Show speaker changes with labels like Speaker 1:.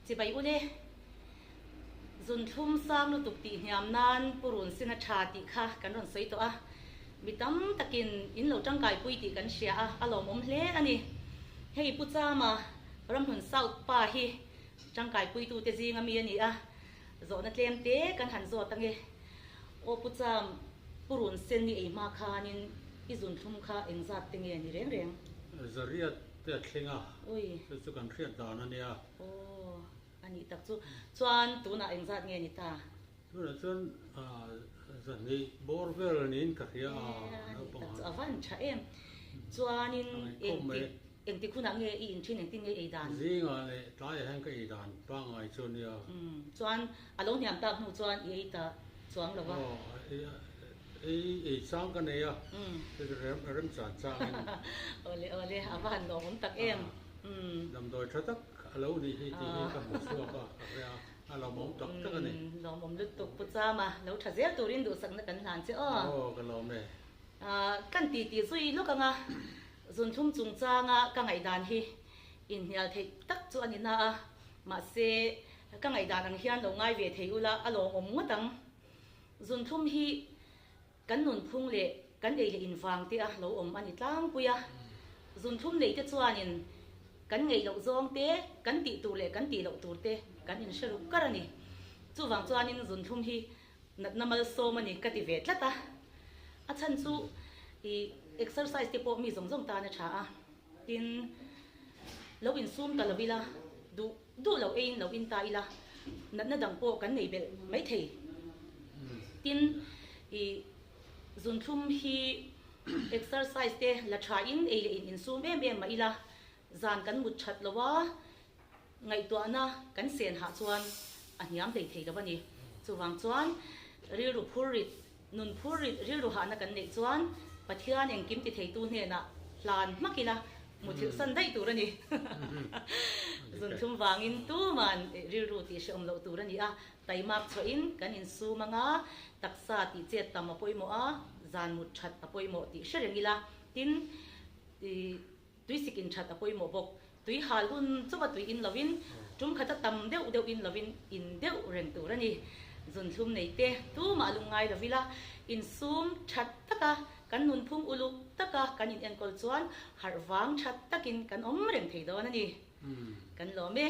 Speaker 1: Chibai ule, Zunthlum sang lutuk tih hniam nan purun sin a tha tih kha kan rawn sawi tawh a, mi tam takin in lo tangkaipui tih kan hria a, a lawmawm hle a ni. Hei Pu Chama, Ramhlun South pa hi tangkaipuitute zinga mi a ni a, zawhna tlem te kan han zawt ange. Aw Pu Cham, purun sen i ei hma khanin i zunthlum kha engzat te nge ni reng reng?
Speaker 2: Zariat te a thleng a, chu chu kan hriat dan a nia.
Speaker 1: Aw, a nih tak chu. Chuan tunah engzat nge ni ta?
Speaker 2: Tunah chuan zahnih bawr vel niin ka hria a,
Speaker 1: naupang han. A van tha em. Chuanin engtik engtik hunah nge i inthin engtin nge i ei dan?
Speaker 2: Zingah leh tlaiah hian ka ei dan pangngai chu a nia.
Speaker 1: Chuan a lo hniam tak hnu chuan i ei ta chuang lo a.
Speaker 2: Aw, ei ei chang ka nei a, remchan changin.
Speaker 1: Awle awle, a va han lawmawm tak em.
Speaker 2: Damdawi tha tak a lo nih hi tih hi ka hmu chhuak a, ka hria a, a lawmawm tak tak a ni.
Speaker 1: Lawmawm lutuk Pu Chama, lo tha zel turin duhsakna kan hlan che aw.
Speaker 2: Aw, ka lawm e.
Speaker 1: Kan ti tih zui lawk anga zunthlum chungchanga ka ngaihdan hi inhnial theih tak chu a ni na a, mahse ka ngaihdan ang hian lo ngai ve thei ula a lawmawm ngawt ang. Zunthlum hi Kan nunphung leh kan ei leh invang te a lo awm a ni tlangpui a, zunthlum nei te chuanin kan ngeih loh zawng te, kan tih tur leh kan tih loh tur te kan inhre ruk kar a ni. Chuvang chuanin zunthlum hi natna malsawm a ni ka ti ve tlat a. A chhan chu i exercise te pawh mi zawng zawng tan a tha a, tin lo insum ta lo ila duh Duh lo eiin lo in ta ila, natna dang pawh kan nei belh mai thei. Tin, i zunthlum hi exercise te la tha in ei leh in insum em em mah ila, zan kan mut that lo a, ngaihtuahna kan sen hah chuan a hniam hlei thei lo a ni. Chuvang chuan rilru phur rit, nun phur rit rilru hahna kan neih chuan Pathian engkim ti theitu hnenah hlan hmak ila, Muthilh san daih tur a ni. Zunthum vangin tuman rilru tih hrehawm loh tur a ni a, taimak chhuahin kan insum anga taksa tih chet tam a pawimawh a, zan mut that a pawimawh tih hre reng ila, tin tuisik in that a pawimawh bawk. Tui hal hun chauha tui in lovin tum khata tam deuh deuh in lovin in deuh reng tur a ni. Zunthlum nei te tumah lungngai lovila insum that taka Kan nunphung uluk taka kan in enkawl chuan harh vang that takin kan awm reng thei dawn a ni. Kan lawm e.